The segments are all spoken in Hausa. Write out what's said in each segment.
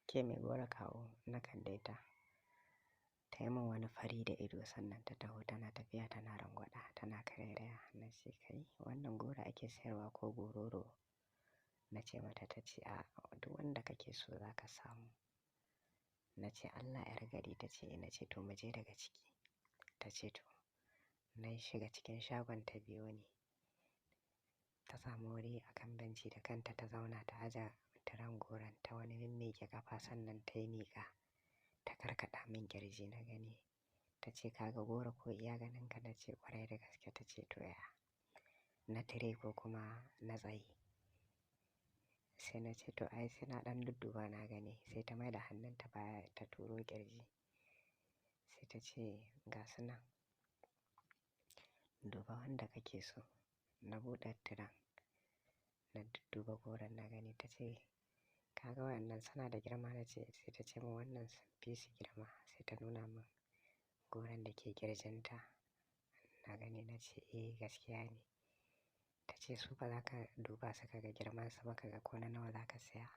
Ke mai goro kawo, na kalle ta. Ta yi min wani fari da ido sannan ta taho tana tafiya tana rangwaɗa tana karairaya. Na ce kai wannan goro ake sayarwa ko gororo? Na ce mata ta ce a duk wanda kake so za ka samu. Na ce Allah 'yar gari ta ce na ce to mu je daga ciki. Ta ce to. Na shiga cikin shagon ta biyo ni. Ta samu wuri a kan benci da kanta ta zauna ta aje tiran goron ta wani mimmiƙe ƙafa sannan ta yi miƙa. Ta karkaɗa min ƙirji na gani. Ta ce ka ga goro ko iya ganinka? Na ce ƙwarai da gaske. Ta ce to ya. Na tire ko kuma na tsayi. Sai na ce to ai sai na ɗan dudduba na gani. Sai ta mai da hannunta baya ta turo ƙirji. Sai ta ce ga su nan. Duba wanda kake so. Na buɗe tiran. Na dudduba goron na gani. Ta ce ka ga wannan suna da girma? Na ce sai ta ce min wannan sun fi su girma. Sai ta nuna min goron da ke ƙirjinta. Na gani na ce eh gaskiya ne. Ta ce su ba za ka duba su ka ga girmansu ba ka ga ko na nawa za ka saya?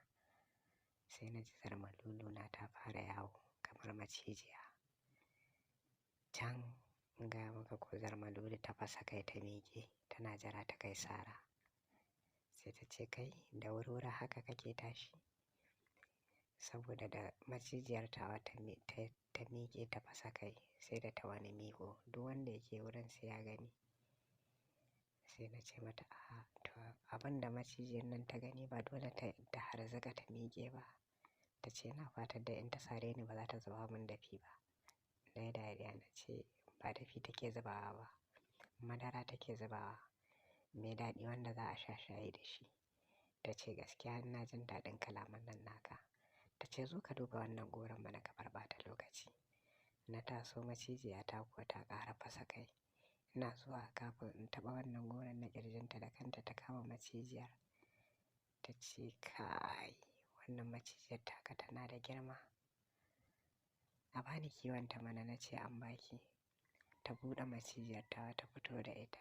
Sai na ji zarmalulu na ta fara yawo kamar macijiya. Can in gaya maka ko zarmalulu ta fasa kai ta miƙe tana jira ta kai sara. Sai ta ce kai da wuri-wuri haka kake tashi? Saboda da macijiyar tawa ta miƙe ta fasa kai sai da ta wani miƙo. Duk wanda yake wurin sai ya gani. Sai na ce mata a to abin da macijiyar nan ta gani ba dole ta harzuƙa ta miƙe ba. Ta ce ina fatan dai in ta sare ni ba za ta zuba min dafi ba. Na yi dariya na ce ba dafi take zubawa ba. Madara take zubawa. Mai daɗi wanda za a sha shayi da shi. Ta ce gaskiya ina jin daɗin kalaman nan naka. Ta ce zo ka duba wannan goron mana ka bar ɓata lokaci. Na taso macijiya ta kuwa ta ƙara fasa kai. Ina zuwa kafin in taɓa wannan goron na ƙirjinta da kanta ta kama macijiyar. Ta ce kai wannan macijiyar taka tana da girma. A bani kiwon ta mana na ce an baki. Ta buɗe macijiyar tawa ta fito da ita.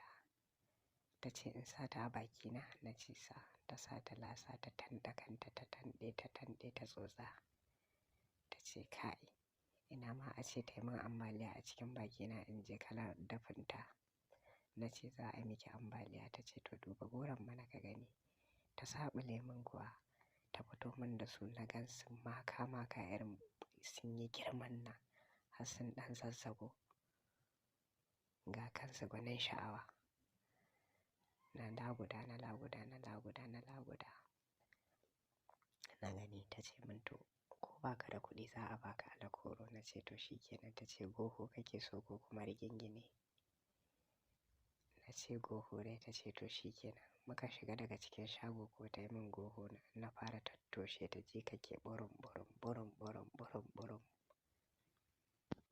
Ta ce in sa ta a bakina? Na ce sa. Ta sa ta lasa ta tanɗe kanta ta tanɗe ta tanɗe ta tsotsa. Ta ce kai ina ma a ce tai min ambaliya a cikin bakina in ji kalar dafinta. Na ce za a yi miki ambaliya. Ta ce to duba goron mana ka gani. Ta saɓule min kuwa ta fito min da su na gan su maka maka irin sun yi girman nan har sun ɗan zazzago. Ga kansu gwanin sha'awa. Na laguda, na laguda, na laguda, na laguda. Na gani ta ce min to ko ba ka da kuɗi za a baka alakoro. Na ce to shi ke nan. Ta ce goho kake so ko kuma rigingine? Na ce goho dai. Ta ce to shi ke nan. Muka shiga daga cikin shago ko ta yi min goho na fara tattoshe ta ji kake ɓurum ɓurum, ɓurum ɓurum, ɓurum ɓurum.